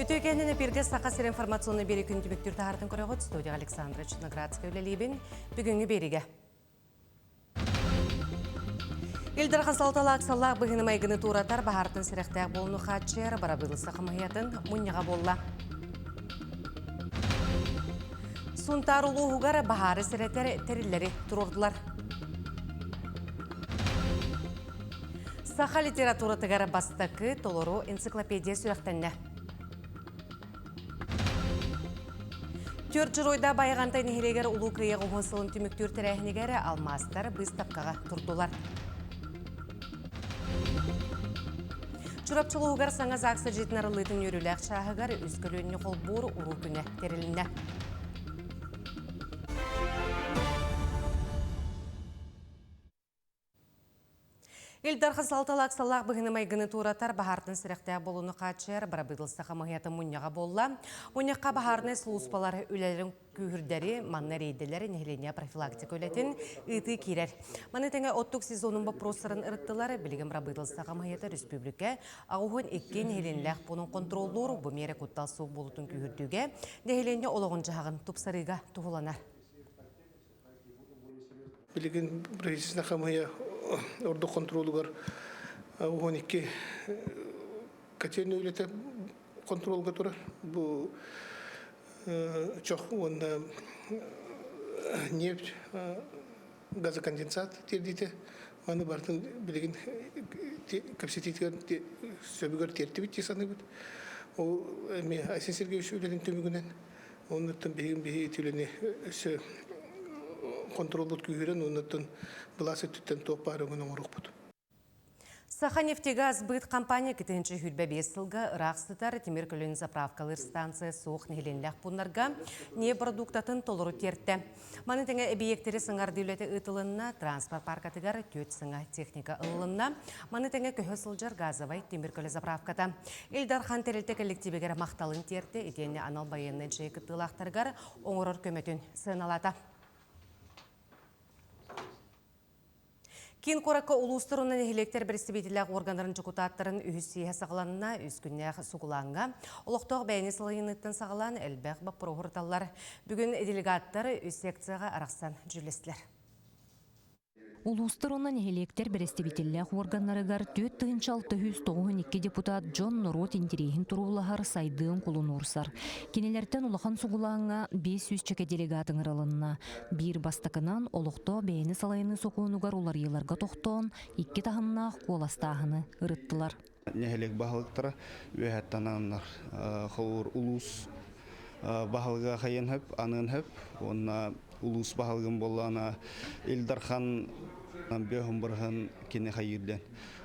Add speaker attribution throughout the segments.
Speaker 1: Үтүөкэнин эпиргэ Саха сир информационный биэри күн түмүктүүр таһаартын көрөҕүт. Студия Александра Черноградская үлэлиибин. Бүгүҥҥү биэригэ. Ил Дархан салалталаах ыксаллаах быһыыны-майгыны туоратар баһаартан сэрэхтээх буолууну хааччыйар бырабыыталыстыба хамыыһыйатын мунньаҕа буолла. Сунтаар улууһугар баһаары сэрэтэр тэриллэри туруордулар. Саха литературатыгар бастакы толору энциклопедия сүрэхтэннэ. Түөрт дьоруойда Байаҕантай нэһилиэгэр Улуу Кыайыы уһун сылын түмүктүүр тэрээһинигэр алмаастар быыстапкаҕа турдулар. Чурапчы улууһугар саҥа ЗАГС дьиэтин арыллыытын үөрүүлээх чааһыгар үс көлүөнньү холбуур уруу күнэ тэрилиннэ. Ил Дархан салалталаах ыксаллаах быһыыны-майгыны туоратар, баһаартан сэрэхтээх буолууну хааччыйар бырабыыталыстыба хамыыһыйатын мунньаҕа буолла. Мунньахха баһаарынай сулууспалар үлэлэрин күүһүрдэри, манна рейдэлэр, нэһилиэнньэ профилактика үлэтин ыытыы киирэр. Маны тэҥэ оттук сезонун боппуруостарын ырыттылар. Билигин бырабыыталыстыба хамыыһыйата республика 82 нэһилиэнньэлээх пуунун хонтуруоллуур, бу миэрэ куттал суох буолуутун күүһүрдүүгэ, нэһилиэнньэ олоҕун-дьаһаҕын тупсарыыга туһуланар.
Speaker 2: Билигин правительственнай хамыыһыйа ордук хонтуруолугар 12 котельнай үлэтэ хонтуруолга турар. Бу чох уонна нефть газоконденсат тиэрдиитэ. Маны барытын билигин кэпсэтиитигэр сөбүгэр тиэртибит дии саныыбыт. Ол эмиэ Айсен Сергеевич үлэтин түмүгүнэн Оннуттан биһигин биһи ити үлэни өссө хонтуруолбут күүһүрэн, оннуттан былаас өттүттэн туох баар өҥөнү оҥоруохпут.
Speaker 1: Саханефтегаз быыт компания 2025 сылга ыраах сытар тимир көлөнү заправкалыыр станция суох нэһилиэнньэлээх пууннарга ньиэп бородууктатын толору тиэртэ. Маны тэҥэ эбийиэктэри саҥардыы үлэтэ ыытылынна, транспорт паркатыгар түөрт саҥа техника ылылынна. Маны тэҥэ көһө сылдьар газовай тимир көлө заправката. Ил Дархан тэрилтэ коллективигэр махталын тиэртэ, итиэннэ анал байыаннай дьайыы кыттыылаахтарыгар оҥорор көмөтүн сыаналаата. Киин куоракка улуустар уонна нэһилиэктэр бэрэстэбиитэллээх уорганнарын дьокутааттарын үһүс съеһэ саҕаланна. Үс күннээх сугулааҥҥа олохтоох бэйэни салайыныыттан саҕалаан элбэх боппуруоһу ырыталлар. Бүгүн делегаттар үс секцияҕа арахсан дьүүллэстилэр.
Speaker 3: Улуустар уонна нэһилиэктэр бэрэстэбиитэллээх уорганнарыгар 4692 депутат дьон норуот интэриэһин туруулаһар сайдыын кулун уурсар. Кинилэртэн улахан сугулааҥҥа 500 чэкэ делегат ыҥырылынна. Биир бастакынан олохтоох бэйэни салайыныы сокуонугар уларыйыыларга тохтоон, икки таһымнаах куоластааһыны ырыттылар.
Speaker 4: Нэһилиэк баһылыктара үөһэттэн ананар холобур улуус баһылыга хайыан сөп, аныан сөп уонна улуус баһылыгын буоллаҕына Ил Дархан бөһүн бырыһын кини хайыыр диэн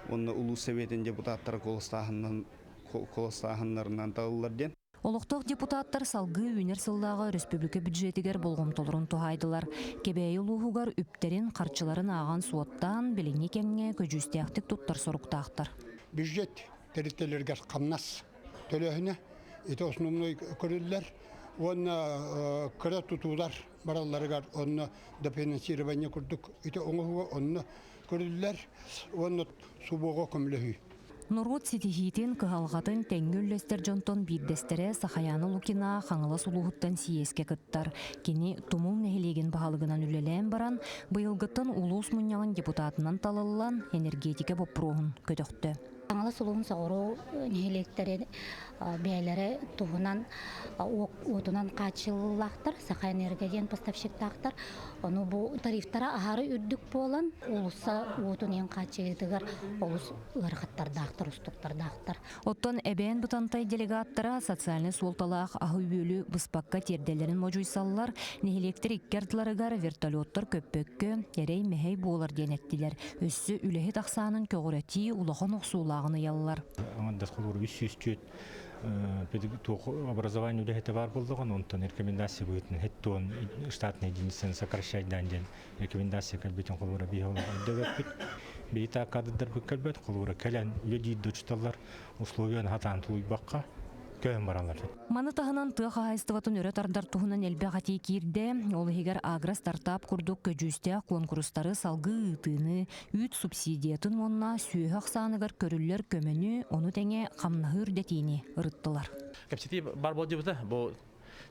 Speaker 4: уонна улуус сэбиэтин депутаттара куоластааһыннарынан талыллар диэн.
Speaker 3: Олохтоох депутаттар салгыы үүнэр сыллааҕы өрөспүүбүлүкэ бюджетигэр болҕомтолорун туһаайдылар. Кэбээйи улууһугар үптэрин, харчыларын ааҕан-суоттаан, билиҥҥи кэмҥэ көдьүүстээхтик туттар соруктаахтар.
Speaker 5: Бюджет тэрилтэлэригэр хамнас төлөөһүнэ ити основной көрүллэр уонна кыра тутуулар баралларыгар онно дофинансирование курдук ити оҥоһуга онно көрүллэр уонна субуоҕа көмөлөһүү.
Speaker 3: Норуот ситиһиитин, кыһалҕатын тэҥҥэ үллэстэр дьонтон биирдэстэрэ Сахаяна Лукина Хаҥалас улууһуттан сийиэскэ кыттар. Кини Тумул нэһилиэгин баһылыгынан үлэлээн баран, быйылгыттан улуус мунньаҕын депутатынан талыллан, энергетика боппуруоһун көтөхтө.
Speaker 6: Хаҥалас улууһун соҕуруу нэһилиэктэрин бэйэлэрэ туһунан уотунан хааччыллыылаахтар, Сахаэнерго диэн поставщиктаахтар. Ону бу тарифтара аһары үрдүк буолан, уулусса уотун иһин хааччыйыытыгар олус ыарахаттардаахтар, устуктардаахтар.
Speaker 3: Оттон Эбээн Бытантай делегаттара социальнай суолталаах аһы-үөлү быспакка тиэрдэллэрин модьуйсаллар, нэһилиэктэр икки ардыларыгар вертолеттар көппөккө, эрэй-мэһэй буолар диэн эттилэр. Өссө үлэһит ахсаанын көҕүрэтии улахан охсуулааҕын ыйаллар.
Speaker 7: Аҥардас холуур 304 туох образование үлэһитэ баар буоллаҕына, онтон рекомендация быһыытынан хэттуон штатная единицаны сокращать диэн рекомендация кэлбитин холуура биһи олох өйдөбөппүт. Биһи так кадрдарбыт кэлбэт, холуура кэлэн үлэлиир да учууталлар условияны хатаан тулуйбакка. Көһөн бараллар.
Speaker 3: Маны таһынан тыа хаһаайыстыбатын өрө тардар туһунан элбэх этии киирдэ. Ол иһигэр агро-стартап курдук көдьүүстээх куонкурустары салгыы ыытыыны, үүт субсидиятын уонна сүөһү ахсааныгар көрүллэр көмөнү, ону тэҥэ хамнаһы үрдэтиини ырыттылар.
Speaker 8: Кэпсэтии бар буолдьубута. Бу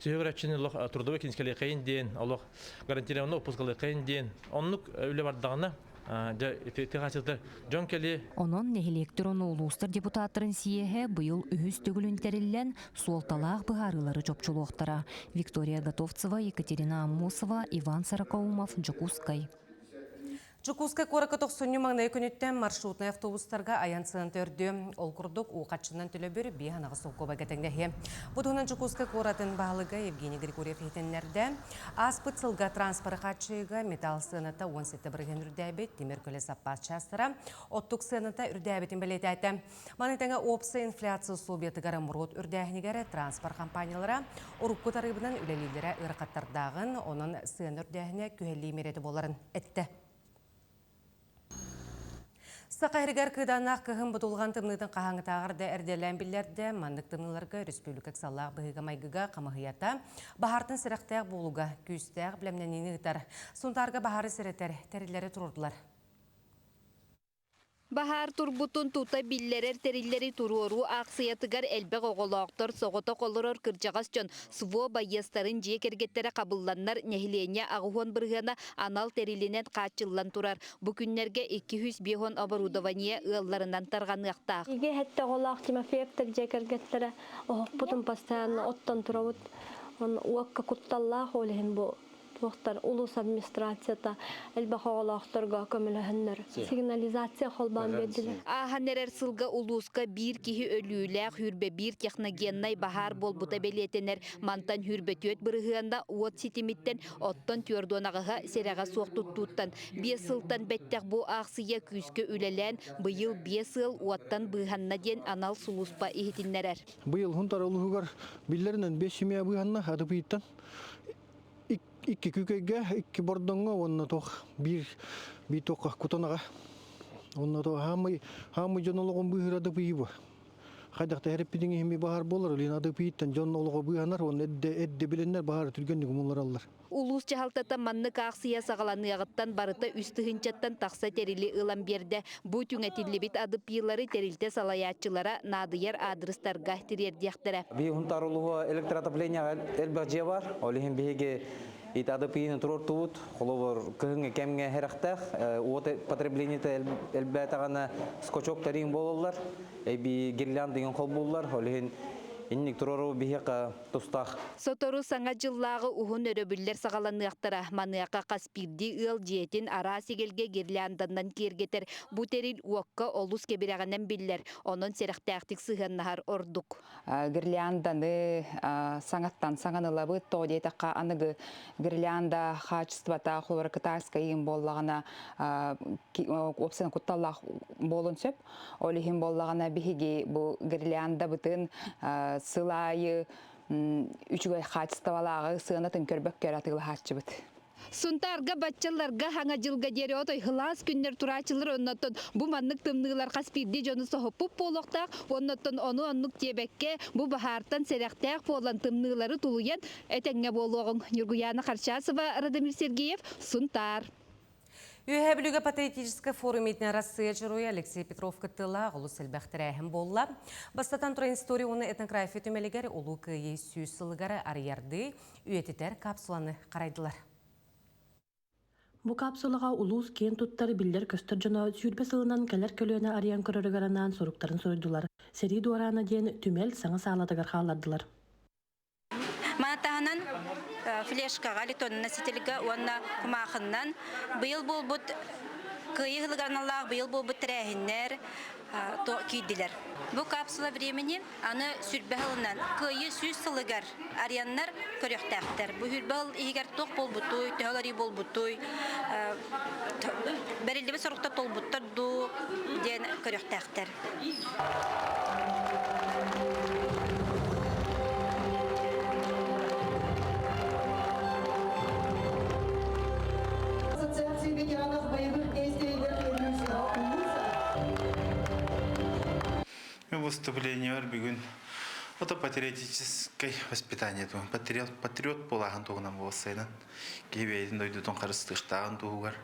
Speaker 8: сүөһү көрөөччүнү олох трудовой кинискэлиэхэйин диэн, олох гарантированно отпускалыахайын диэн. Оннук үлэ бардаҕына, дьэ ити хаачыстар дьон кэлиэ.
Speaker 3: Онон нэһилиэктэр уонна улуустар депутаттарын съеһэ быйыл үһүс төгүлүн тэриллэн, суолталаах быһаарыылары чопчулуохтара. Виктория Готовцева, Екатерина Аммосова, Иван Сорокоумов, Дьокуускай.
Speaker 1: Дьокуускай куоракка тохсунньу маҥнай күнүттэн маршрутнай автобустарга айан сыан төрдү. Ол курдук, уу хаччынан төлөбүр биэ анаҕы солкуобайга тэҥнэһиэ. Бу туһунан Дьокуускай куоратын баһылыга Евгений Григорьев иһитиннэрдэ. Ааспыт сылга транспоры хааччыйыыга металл сыаната 17 бырыһыан үрдээбит, тимир көлө саппаас чаастара оттук сыаната үрдээбитин бэлиэтээтэ. Маны тэҥэ уопсай инфляция усулуобуйатыгар МРОТ үрдээһинигэр транспорт компаниялара урукку тарыыбынан үлэлииллэрэ ыарахаттардааҕын, онон сыана үрдээһинэ күһэллии миэрэтэ буоларын эттэ. Саха сиригэр кыыдааннаах кыһын бутулҕан тымныытын хаһааҥҥытааҕар да эрдэлээн биллэрдэ. Маннык тымныыларга республика ыксаллаах быһыыга-майгыга хамыһыйата баһаартан сэрэхтээх буолууга күүстээх бэлэмнэниини ыытар. Сунтаарга баһаары сэрэтэр тэриллэри туруордулар.
Speaker 9: Баһаар турбутун тута биллэрэр тэриллэри туруоруу аахсыйатыгар элбэх оҕолоохтор, соҕотох олорор кырдьаҕас дьон, СВО байыастарын дьиэ кэргэттэрэ хабылланнар, нэһилиэнньэ аҕыһуон бырыһыана анал тэрилинэн хааччыллан турар. Бу күннэргэ 250 оборудование ыалларынан тарҕаныахтаах.
Speaker 10: Игэ сэттэ оҕолоох Тимофеевтар дьиэ кэргэттэрэ оһохпутун постоянно оттон турабыт. Уокка кутталлаах ол иһин бу туохтар улуус администрацията элбэх оҕолоохторго көмөлөһөннөр сигнализация холбоон биэрдилэр.
Speaker 9: Ааһан эрэр сылга улууска биир киһи өлүүлээх хүрбэ биир техногеннай баһаар буолбута бэлиэтэнэр. Мантан хүрбэ түөрт бырыһыана уот ситимиттэн, оттон түөрт аҕыһа сэрэҕэ суох туттууттан. Биэс сылтан бэттэх бу аахсыйа күүскэ үлэлээн, быйыл биэс ыал уоттан быыһанна диэн анал сулууспа иһитиннэрэр.
Speaker 11: Быйыл Хунтар улууһугар биллэринэн биэс семья быыһанна АДПИ-ттан. Икки күүкэйгэ, икки бордоҥҥо уонна туох биир биир туохха кутанаҕа. Уонна то хаамый хаамый дьон олоҕун быыһыыр АДПИ бу. Хайдах да эриппитиҥ иһин баһаар буолар, илин АДПИ-ттан дьон олоҕо быыһанар уонна эрдэ эрдэ билэннэр баһаары түргэнник умуллараллар.
Speaker 9: Улуус дьаһалтата маннык аахсыйа саҕаланыаҕыттан барыта үс тыһыынчаттан тахса тэрили ылан биэрдэ. Бу түҥэтиллибит АДПИ-лары тэрилтэ салайааччылара наадыйар аадырыстарга тириэрдиэхтэрэ.
Speaker 12: Биһи Хунтаар улууһа электроотоплениеҕа элбэх дьиэ бар. Ол иһин биһиги ити АДПИ-ни туруортубут. Холобур, кыһыҥҥы кэмҥэ сэрэхтээх, уот потреблениета элбээтэҕинэ скачок тарыын буолаллар, эбии гирлянда деген холбууллар. Ол иһин инник туруоруу биһиэхэ тустаах.
Speaker 9: Сотору Саҥа дьыллааҕы уһун өрөбүллэр саҕаланыахтара. Маныаха хас биирдии ыал дьиэтин араас эгэлгэ гирлянданан киэргэтэр. Бу тэрил уокка олус кэбирэҕинэн биллэр, онон сэрэхтээхтик сыһыаннаһар ордук.
Speaker 13: Гирлянданы саҥаттан саҥанылабыт, тоҕо диэтэххэ аныгы гирлянда хаачыстыбата холобура китайскай иин буоллаҕына уопсайынан кутталлаах буолуон сөп. Ол иһин буоллаҕына биһиги бу гирляндабытын сыл аайы үчүгэй хаачыстыбалааҕы сыанатын көрбөккө эрэ атыылаһааччыбыт.
Speaker 9: Сунтаарга баччаларга хаҥа дьылга диэри отой сылаас күннэр турааччылар оннуттан бу маннык тымныылар хас биирдии дьону соһуппут буолуохтаах оннуттан ону оннук диэбэккэ бу баһаартан сэрэхтээх буолан тымныылары тулуйан этэҥҥэ буолуоҕуҥ. Ньургуйаана Харчасова, Радомир Сергеев, Сунтаар.
Speaker 1: Үөһээ Бүлүүгэ патриотическай форум иитинэ Арассыыйа Дьоруойа Алексей Петров кыттыылаах олус элбэх тэрээһин буолла. Бастатан туран история уонна этнография түмэлигэр Улуу Кыайыы сүүс сылыгар арыйардыы үйэтитэр капсуланы харайдылар.
Speaker 14: Бу капсулаҕа улуус киэн туттар биллэр-көстөр дьоно 20 сылынан кэлэр көлүөнэ арыйан көрөрүгэр анаан суруктарын суруйдулар. Сэрии дуораана диэн түмэл саҥа саалатыгар хааллардылар.
Speaker 15: Маны таһынан флешкаҕа, электроннай носительга уонна кумаахыннан быйыл буолбут Кыайыы ыһылыгар аналлаах быйыл буолбут тэрээһиннэр киирдилэр. Бу капсула времени аны сүрбэ сылынан Кыайыы сүүс сылыгар арыйаннар көрүөхтээхтэр. Бу сүрбэ сыл иһигэр туох буолбутуй, төһө уларыы буолбутуй, бэриллибит соруктар толбуттар дуу диэн көрүөхтээхтэр.
Speaker 16: Ассоциации ветеранов боевых действий Верхневилюйского улуса.
Speaker 17: Выступлениелар бүгүн Это патриотическое воспитание туһун патриот патриот буолааһын туһунан буолсайынан киһи бэйэтин дойдутун харыстыахтааҕын туһугар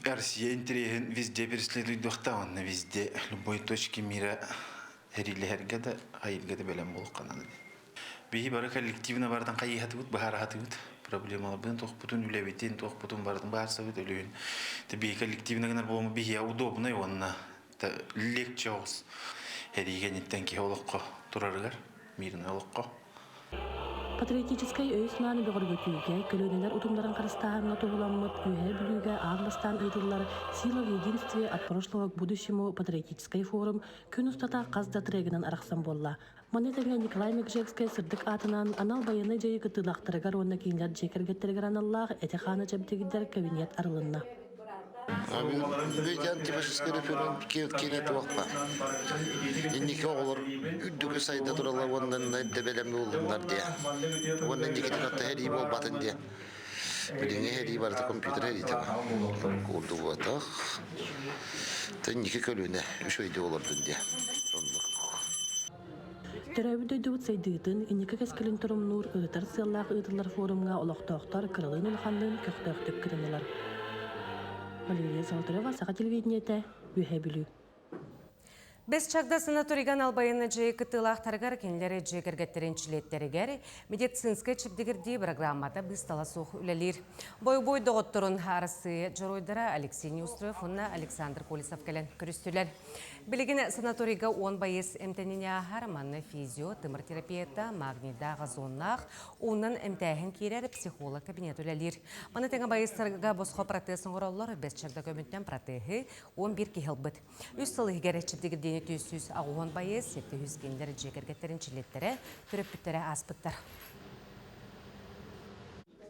Speaker 17: Россия интэриэһин везде преследуйдуохтаах уонна везде любой точке мира эриилэһэргэ да хайыырга да бэлэм буолуохха наада. Биһи бары коллективно барытын хайыһатыбыт, быһаараһатыбыт проблемаларбытын, туохпутун, үлэбитин, туохпутун барытын быһаарсабыт өлүһүн. Биһи коллективно гынар буолуому биһиэ удобный уонна легче оҕус эриигениттэн киһи олоххо турарыгар, мирный олоххо.
Speaker 14: Патриотическай өйү-санааны бөҕөргөтүүгэ, көлүөнэлэр утумнарын харыстааһыҥҥа туһуламмыт Үөһээ Бүлүүгэ аан бастаан ыытыллар «Сила в единстве от прошлого к будущему» патриотическай форум күн устата хас да трегынан арахсан буолла. Маны тэҥэ Николай Мегжекскэй сырдык аатынан анал байыаннай дьайыы кыттыылаахтарыгар уонна кинилэр дьиэ кэргэттэригэр аналлаах эти-хааны чэбдигирдэр кабинет арылынна.
Speaker 18: Видео антифашистскай референдум киинэ туохха. Инники оҕолор үрдүкү сайда тураллар уонна эрдэ бэлэм буоллуннар диye. Уонна инникитин отто сэрии буолбатын диye. Билиҥҥи сэрии барыта компьютер сэриитэ бар. Куурдубатах. Инники көлүөнэ үчүгэйдик олордун диye. Оннук.
Speaker 14: Төрөөбүт дойдубут сайдыытын, инники кэскилин торумнуур, ырытар сыаллаах ыытыллар форумҥа олохтоохтор кыралыын-улаханныын көхтөөхтүк кытыннылар. Валерия Золотарева, Саха телевидениетэ, Үөһээ Бүлүү.
Speaker 1: Бэс чагда санаторийга албайыны дьиэ кыттыылаахтарыгар кинилэр дьиэ кэргэттэрин чилиэттэригэр медицинскэй чэбдигирдии программата быыстала суох үлэлиир. Бойобуой доҕотторун Арассыыйа дьоруойдара Алексей Неустроев уонна Александр Колесов кэлэн көрүстүлэр. Билигин санаторийга 10 байыас эмтэниини ааһар, манна физио, тымыр терапията, магнийдаах, озоннаах, уунан эмтээһин киирэр психолог кабинет үлэлиир. Маны тэҥэ байыастарга босхо протез оҥороллор, бэс чагда көмүттэн протеһы 11 киһи ылбыт. Үс сыл иһигэр чэбдигирдиини 480 байыас, 700 кинилэр дьиэ кэргэттэрин чилиэттэрэ, төрөппүттэрэ ааспыттар.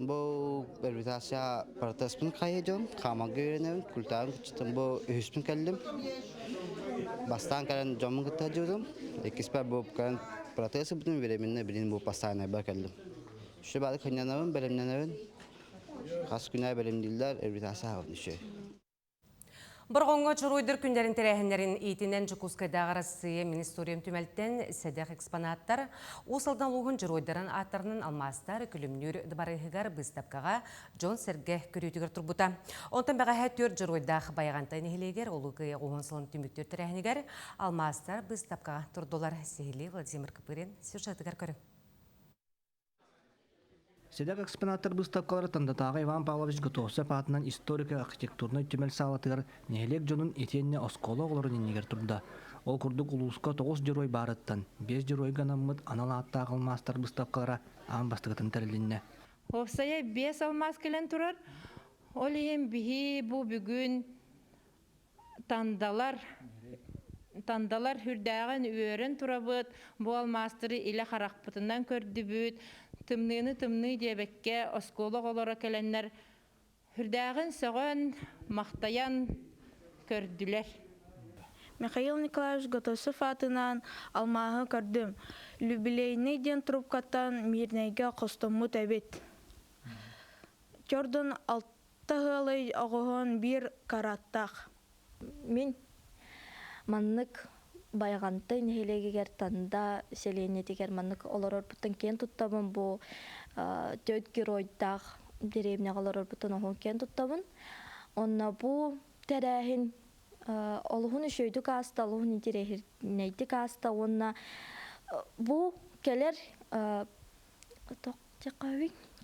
Speaker 19: Бу реабилитация протезпын хайа дьон, хаамарга үөрэнэбин, культаҕын кыччатан бу үһүспүн кэллим. Бастаан кэлэн дьоммун кытта сылдьыбытым. Иккиспэр бу кэлэн протез ылбытым, временно билин бу постояннайбар кэллим. Үчүгэй баары кынньанабын, бэлэмнэнэбин. Хас күнэ бэлэмнииллэр, реабилитация аһабын үчүгэй.
Speaker 1: Борҕоҥҥо Дьоруойдар күннэрин тэрээһиннэрин иитинэн Дьокуускайдааҕы Арассыыйа мин историям түмэлтэн сэдэх экспонаттар Уус Алдан улууһун дьоруойдарын ааттарынан алмаастар Күлүмнүүр дыбарыаһыгар быыстапкаҕа дьон-сэргэ көрүүтүгэр турбута. Онтон бэҕэһээ түөрт дьоруойдаах Байаҕантай нэһилиэгэр Улуу Кыайыы уһун сылын түмүктүүр тэрээһинигэр алмаастар быыстапкаҕа турдулар. Сиһилии Владимир Копырин сюжетыгар көрүҥ.
Speaker 20: Сэдэх экспонаттар быыстапкалара Тандатааҕы Иван Павлович Готовцев аатынан историко-архитектурнай түмэл саалатыгар нэһилиэк дьонун итиэннэ оскуола оҕолорун иннигэр турда. Ол курдук улууска тоҕус дьоруой баарыттан, биэс дьоруойга анаммыт анал ааттаах алмаастар быыстапкалара аан бастакытын тэрилиннэ.
Speaker 21: Уопсайа биэс алмаас кэлэн турар. Ол иһин биһи бу бүгүн Тандалар Тандалар үрдээҕин үөрэн турабыт, бу алмаастары илэ харахпытынан көрдүбүт, тымныыны тымныы диэбэккэ оскуола оҕолоро кэлэннэр үрдээҕин сөҕөн, махтайан көрдүлэр.
Speaker 22: Михаил Николаевич Готовцев аатынан алмааһы көрдүм. Юбилейный диэн трубкаттан Мирнэйгэ хостоммут эбит. Чордун Таһыалай оҕоһон биир караттаах.
Speaker 10: Мин маннык Байаҕантай нэһилиэгигэр Танда сэлиэнньэтигэр маннык олорорбуттан киэн туттабын. Бу төрт геройдаах деревняҕа олорорбуттан оһон киэн туттабын. Онно бу тэрээһин олуһун үчүгэйдик ааста, олуһун интэриэһинэйдик ааста уонна бу кэлэр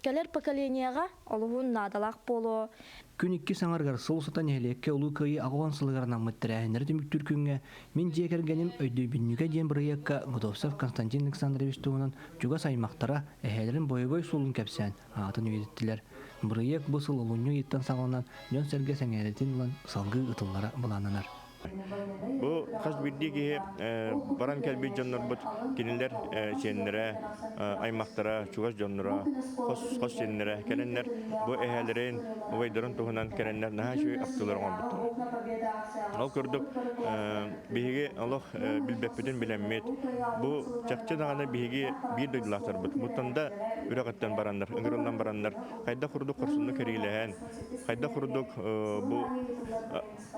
Speaker 10: Кэлэр поколениеҕа олуһун наадалаах буолуо.
Speaker 20: Күн иккис аҥарыгар сыл устата нэһилиэккэ Улуу Кыайыы аҕыс сылыгар анаммыт тэрээһиннэри түмүктүүр күҥҥэ Мин дьиэ кэргэним өйдөбүнньүгэ диэн бырайыакка Готовцев Константин Александрович туһунан чугас аймахтара эһээлэрин бойобуой суолун кэпсээн аатын үйэтиттилэр. Бырайыак бу сыл олунньу ыйыттан саҕаланан дьон-сэргэ сэҥээриитин ылан салгыы ытыллара былааннанар.
Speaker 23: Бу хас биирдии киһи баран кэлбит дьоннорбут кинилэр сиэннэрэ, аймахтара, чугас дьонноро, хос сиэннэрэ кэлэннэр бу эһээлэрин, убайдарын туһунан кэлэннэр наһаа үчүгэй ахтыылар оҥорбуттара. Ол курдук биһиги олох билбэппитин билэммит, бу чахчы даҕаны биһиги биир дойдулаахтарбыт Муттанда үрэҕиттэн бараннар, ыҥырыллан бараннар хайдах курдук хорсуннук кэриилэһэн, хайдах курдук бу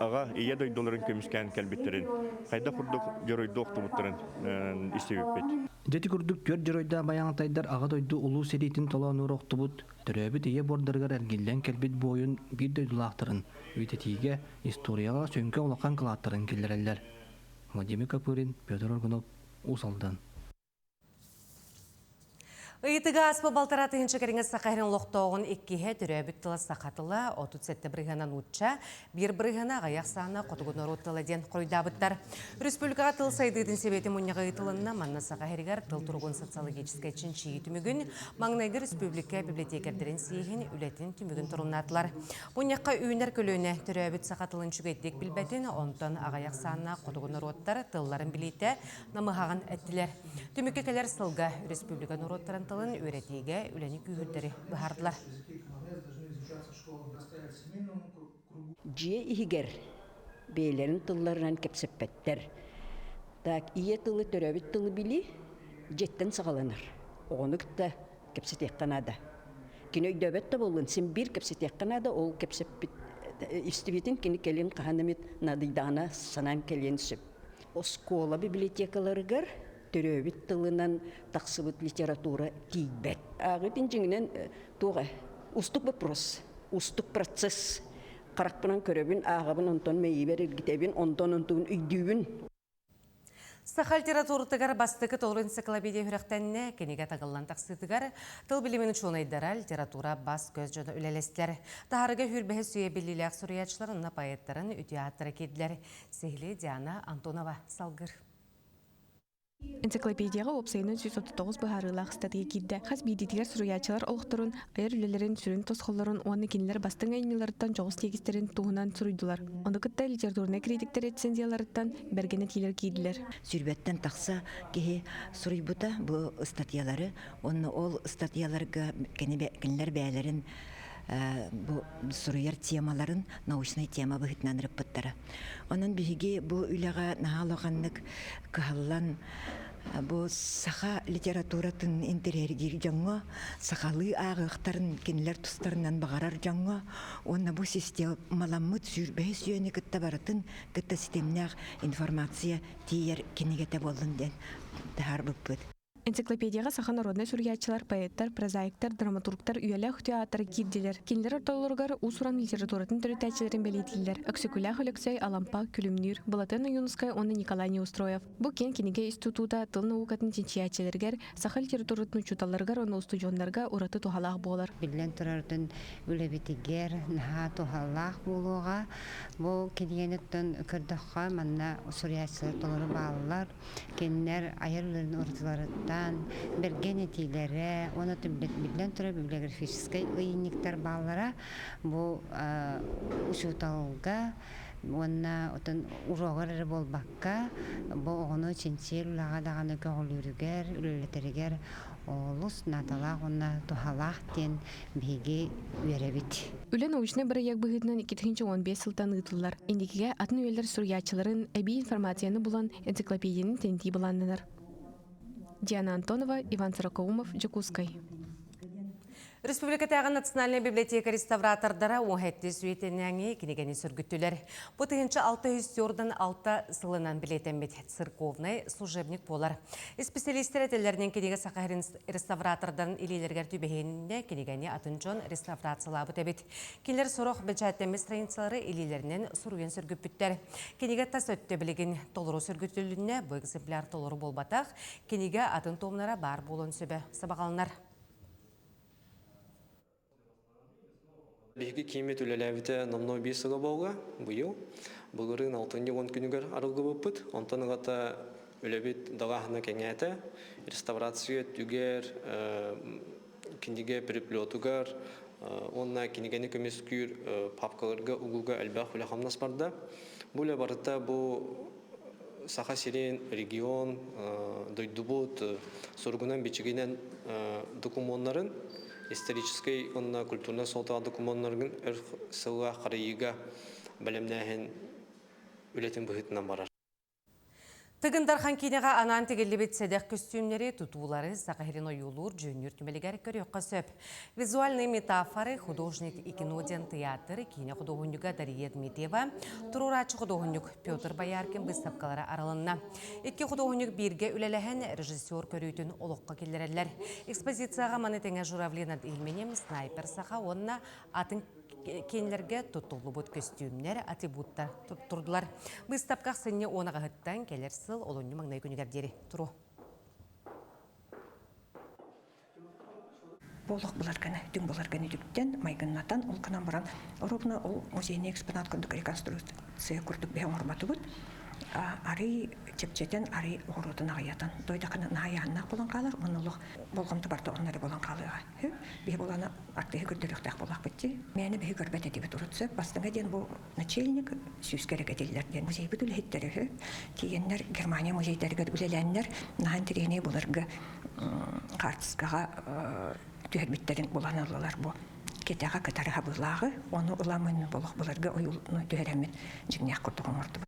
Speaker 23: аҕа, ийэ дойдуларын көмүскээн кэлбиттэрин, хайдах курдук дьоруойдуу охтубуттарын истибиппит.
Speaker 20: Дьэ ити курдук түөрт дьоруойдаах байаҕантайдар Аҕа дойду Улуу сэриитин толоонугар охтубут, төрөөбүт ийэ буордарыгар эргиллэн кэлбит буойун биир дойдулаахтарын үйэтитиигэ историяҕа сүҥкэ улахан кылааттарын киллэрэллэр. Владимир Копырин, Петр Аргунов, Уус Алдан.
Speaker 1: Ыйытыга ааспы балтараа тыһыынча кэриҥэ саха иһин олохтооҕун иккиһэ төрөөбүт тыла саха тыла, 37 бырыһыана нуучча, биир бырыһыана аҕыйах саана хотугу норуот тыла диэн хоруйдаабыттар. Республикаҕа тыл сайдыытын сэбиэтин мунньаҕа ыытылынна. Манна саха иһигэр тыл туругун социологическай чинчийии түмүгүн, маҥнайгы республика библиотекэрдэрин съеһин үлэтин түмүгүн торумнаатылар. Мунньахха үүнэр көлүөнэ төрөөбүт саха тылын үчүгэйдик билбэтин, онтон аҕыйах сааннаах хотугу норуоттар тылларын билиитэ намыһаҕын эттилэр. Түмүккэ кэлэр сылга республика норуоттарын тылын үөрэтиигэ үлэни күүһүрдэри быһаардылар.
Speaker 2: Дьиэ иһигэр бэйэлэрин тылларынан кэпсэппэттэр. Так, ийэ тылы, төрөөбүт тылы билии дьиэттэн саҕаланар. Оҕону кытта кэпсэтиэххэ наада. Кини өйдөөбөт да буоллун, син биир кэпсэтиэххэ наада, ол кэпсэппит истибитин кини кэлин хаһан эмит наадыйдаҕына санаан кэлиэн сөп. Оскуола библиотекаларыгар төрөөбүт тылынан тахсыбыт литература тиийбэт. Ааҕыытын дьиҥинэн туох ээ, устук вопрос, устук процесс. Харахпынан көрөбүн, ааҕабын, онтон мэйиибэр илгитэбин, онтон онтугун өйдүүбүн.
Speaker 1: Саха литературатыгар бастакы толору энциклопедия үрэхтэннэ, кинигэ тагыллан тахсыытыгар тыл билимин учуонайдара, литература бас-көс дьоно үлэлэстилэр. Таһарыга хүрбэһи сүүйэ биллиилээх суруйааччылар уонна поэттарын үтүө ааттара киирдилэр. Сиһилии Диана Антонова салгыр.
Speaker 4: Энциклопедияҕа уопсайынан 139 быһаарыылаах ыстатыйа киирдэ. Хас биирдиитигэр суруйааччылар олохторун, айар үлэлэрин сүрүн тосхоллорун уонна кинилэр бастыҥ айымньыларыттан дьоҕус тиэкистэрин туһунан суруйдулар. Ону кытта литературнай критиктэр рецензияларыттан бэргэн этиилэр киирдилэр.
Speaker 5: Сүүрбэттэн тахса киһи суруйбута бу ыстатыйалары уонна ол ыстатыйаларга кинилэр бэйэлэрин бу суруйар темаларын научнай тема быһыытынан ырыппыттара. Онон биһиги бу үлэҕэ наһаа улаханнык кыһаллан бу саха литературатын интэриэһиргиир дьоҥҥо, сахалыы ааҕыахтарын кинилэр тустарынан баҕарар дьоҥҥо уонна бу системаламмыт сүүрбэһис үйэни кытта барытын кытта ситимнээх информация тиийэр кинигэтэ буоллун диэн таһаарбыппыт.
Speaker 4: Энциклопедияҕа саха народнай суруйааччылар, поэттар, прозаиктар, драматургтар үйэлээх театры киирдилэр. Кинилэр ортолоругар уус-уран литературатын төрүттээччилэрин бэлиэтииллэр. Өксөкүлээх Өлөксөй, Алампа, Күлүмнүүр, Былатыан Ойуунускай уонна Николай Неустроев. Бу киэҥ кинигэ института тыл наукатын чинчийээччилэригэр, саха литературатын учууталларыгар уонна устудьуоннарга ураты туһалаах буолар.
Speaker 24: Биллэн турарытын үлэбитигэр наһаа туһалаах буолуоҕа. Бу кинигэни оттон көрдөххө, манна суруйааччылар толору бааллар. Кинилэр айар үлэлэрин уратыларыттан бэргэн этиилэрэ уонна биллэн турар библиографическай ыйынньыктар бааллара бу учууталга уонна отон уруогар эрэ буолбакка бу оҕону чинчийэр үлэҕэ даҕаны көҕүлүүрүгэр, үлэлэтэригэр олус наадалаах уонна туһалаах диэн биһиги үөрэбит.
Speaker 4: Үлэ научнай бырайыак быһыытынан 2015 сылтан ыытыллар. Инникигэ атын үйэлэр суруйааччыларын эбии информацияны булан энциклопедияны тэнитии былааннанар. Диана Антонова, Иван Сорокоумов, Дьокуускай.
Speaker 1: Республикатааҕы национальнай библиотека реставратордара уоһэтти сүйэтинээҥи кинигэни сөргүттүлэр. Бу 1646 сылынан билиэтэммит церковный служебник буолар. Исписэлиистэр этэллэринэн кинигэ саха реставратордарын илиилэригэр түбэһиннэ кинигэни атын дьон реставрациялаабыт эбит. Кинилэр сорох бэчээттэммит страницалары илиилэринэн суруйан сөргүппүттэр. Кинигэ тас өттө билигин толору сөргүтүлүннэ, бу экземпляр толору буолбатах, кинигэ атын туомнара баар буолуон сөбө сабаҕаланар.
Speaker 25: Биһиги кииммит үлэлээбитэ номнуо биир сыла буолла, быйыл. Былырыын алтынньы уон күнүгэр арыллыбыппыт. Онтон ылата үлэбит далааһына кэҥээтэ. Реставрация өттүгэр, кинигэ переплетугар уонна кинигэни көмүскүүр папкаларга угууга элбэх үлэ-хамнас барда. Бу үлэ барыта бу Саха сирин, регион, дойдубут суругунан-бичигинэн докумуоннарын историческай уонна культурнай суолталаах докумуоннарын өр сыллаах харайыыга бэлэмнээһин үлэтин быһыытынан барар.
Speaker 1: Тыгын Дархан киинэҕэ анаан тигиллибит сэдэх көстүүмнэри, тутуулары Саха сирин ойуулуур дьүһүннүүр түмэлигэр көрүөххэ сөп. Визуальные метафоры художник и кино диэн тыйаатыр киинэ худуоһунньуга Дария Дмитриева, туруорааччы худуоһунньук Петр Бояркин быыстапкалара арылынна. Икки худуоһунньук бииргэ үлэлэһэн режиссер көрүүтүн олоххо киллэрэллэр. Экспозицияҕа маны тэҥэ Журавли над Ильменем, Снайпер саха уонна атын Кинилэргэ туттуллубут көстүүмнэр, атрибуттар турдулар. Быыстапка ахсынньы уон аҕыһыттан кэлэр сыл олунньу маҥнай күнүгэр диэри туруо.
Speaker 3: Болох буларганы, түҥ буларганы үтүктэн, майгыннатан, ол гынан баран, оруобуна ол музейный экспонат курдук реконструкция курдук бэһэ оҥорботубут. Арый чэпчэтэн, арый оҕуруотун аҕыйатан, дойдакана наһаа буолан хаалар, уонна олох болҕомто барда онно эрэ буолан хаалыаҕа. Биһи булана артыыһы көрдөрүөхтээх буоллахпыт дии. Мээнэ биһи көрбөт этибит урут сөп. Бастыҥа диэн бу начальник сүүскэ эрэ кэтиллэр диэн. Музейбыт үлэһиттэрэ үһү. Тиийэннэр Германия музейдарыгар үлэлээннэр наһаа интэриэһинэй былыргы хаартыскаҕа түһэрбиттэрин булан ыллылар бу. Кэтэҕэ кытары хабыылааҕы, ону ыламмын болох былыргы ойууну түһэрэммин дьиҥнээх курдук оҥордубут.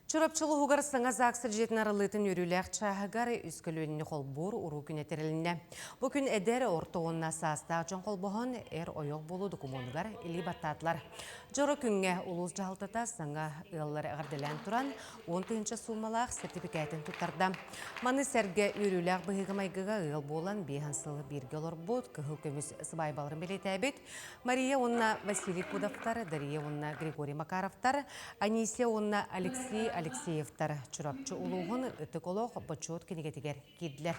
Speaker 1: Чурапчы улууһугар саҥа ЗАГС дьиэтин арыллыытын үөрүүлээх чааһыгар үс көлүөнэни холбуур уруу күнэ тэрилиннэ. Бу күн эдэр, орто уонна саастаах дьон холбоһон, эр-ойох буолуу докумуонугар илии баттаатылар. Дьоро күҥҥэ улуус дьаһалтата саҥа ыаллары эҕэрдэлээн туран, 10 000 суумалаах сэртипикээтин туттарда. Маны сэргэ үөрүүлээх быһыыга-майгыга ыал буолан биэһэн сыл бииргэ олорбут кыһыл көмүс сыбаайбаларын бэлиэтээбит Мария уонна Василий Пудовтар, Дария уонна Григорий Макаровтар, Анисия уонна Алексей Алексеевтар Чурапчы улууһун Ытык олох бочуот кинигэтигэр киирдилэр.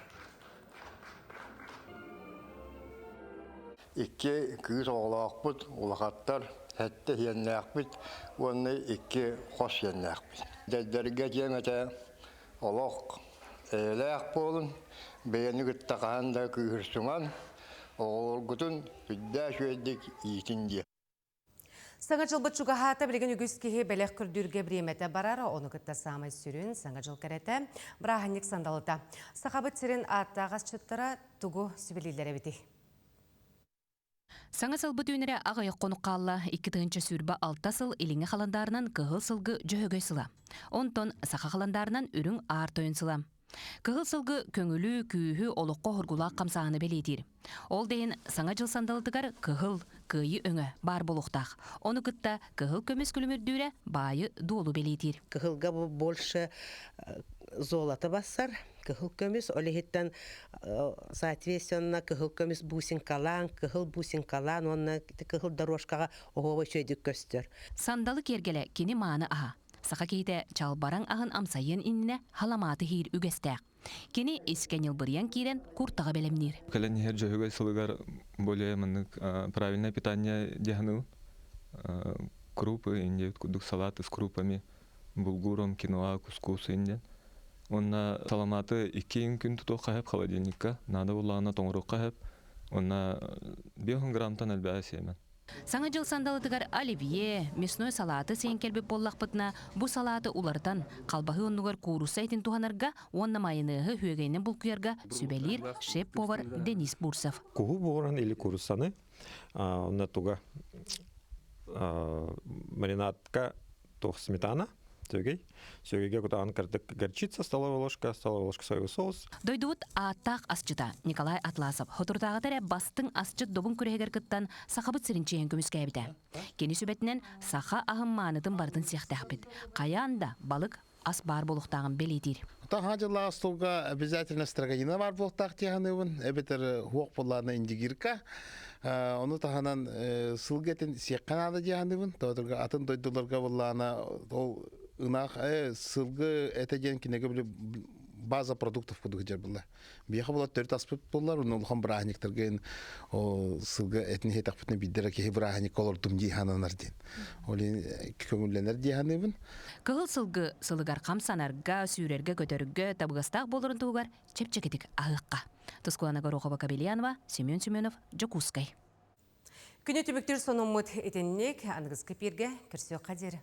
Speaker 6: Икки кыыс оҕолоохпут, улахаттар, сэттэ сиэннээхпит уонна икки хос сиэннээхпит. Дэддэргэ диэм этэ олох эйэлээх буолун, бэйэни кытта хаһан да кыыһырсыман, оҕолоргутун сүрдээх үчүгэйдик иитин диэн.
Speaker 1: Саҥа дьылбыт чугаһаата билигин үгүс киһи бэлэх көрдүүргэ бириэмэтэ барар, ону кытта саамай сүрүн Саҥа дьыл кэрэтэ, бырааһынньык сандалыта. Сахабыт сирин ааттаах асчыттара тугу сүбэлииллэр эбитий?
Speaker 7: Саҥа сылбыт үүнэрэ аҕыйах хонук хаалла, 2026 сыл илиҥҥи халандаарынан кыһыл сылгы Дьөһөгөй сыла. Онтон саха халандаарынан үрүҥ аар тойон сыла. Кыһыл сылгы көҥүлү, күүһү, олоххо хоргулаах хамсааһыны бэлиэтиир. Ол да иһин Саҥа дьыл сандалытыгар кыһыл, кыайыы өҥө баар буолуохтаах. Ону кытта кыһыл көмүс күлүмүрдүүрэ баайы-дуолу бэлиэтиир.
Speaker 8: Кыһылга бу больше золото бассар, кыһыл көмүс, ол иһиттэн соответственно кыһыл көмүс бусинкалаан, кыһыл бусинкалаан уонна кыһыл дорожкаҕа оһуоба үчүгэйдик көстөр.
Speaker 7: Сандалы киэргэлэ кини мааны аһа. Саха киһитэ чалбараҥ аһын амсайыан иннинэ халамааты иһиир үгэстээх. Кини искэ ньылбырыйан киирэн куртаҕы бэлэмниир.
Speaker 11: Кэлэн иһэр Дьөһөгөй сылыгар более маннык правильное питание диэханыыбын. Крупы, индиэбит курдук салат с крупами, булгуром, киноа, кускус индиэн. Уонна саламааты икки күн тутуохха сөп холодильникка, наада буоллаҕына тоҥоруохха сөп. Уонна 5 граммтан элбэҕи сиэмэн.
Speaker 7: Саҥа дьыл сандалытыгар оливье, мясной салааты сиэн кэлбит буоллахпытына, бу салааты уларытан, халбаһыы оннугар куурусса этин туһанарга уонна майонеһы үөгэнэн булкуйарга сүбэлиир шеф-повар Денис Бурцев.
Speaker 26: Куһу буһаран или кууруссаны, онно туга маринадка туох сметана, Сөгей. Сөгейге кутаан кырдык горчица, столовая ложка, столовая ложка соевый соус.
Speaker 7: Дойдубут ааттаах асчыта Николай Атласов хотурдааҕыта эрэ бастыҥ асчыт добун күрэһигэр кыттан сахабыт сирин чиэһин көмүскээбитэ. Кини сүбэтинэн саха аһын маанытын барытын сиэхтээхпит. Хайаан да балык ас баар буолуохтааҕын бэлиэтиир.
Speaker 18: Таһа дьыллаах остуолга обязательно строганина баар буолуохтаах дии саныыбын, эбэтэр хуох буоллаҕына индигирка. Ону таһынан сылгы этин сиэххэ наада дии саныыбын. Тоҕо атын дойдуларга буоллаҕына ол ынах сылгы этэ диэн кинигэ били база продуктов курдук сылдьар буолла. Биһиэхэ була төрүт аспыт буоллар, уонна улахан бырааһынньыктарга ол сылгы этин иһиэтэхпитинэ биирдэрэ киһи бырааһынньыкка олордум дии сананар диэн. Ол иһин көҥүллэнэр дии саныыбын.
Speaker 7: Кыһыл сылгы сылыгар хамсанарга, сүүрэргэ-көтөргө табыгастаах буоларын туһугар чэпчэкитик аһыахха. Тускулана Горохова-Кабельянова, Семен Семенов, Дьокуускай.
Speaker 1: Күнү түмүктүүр сонуммут итинник аныгыскы пииргэ көрсүөххэ диэри.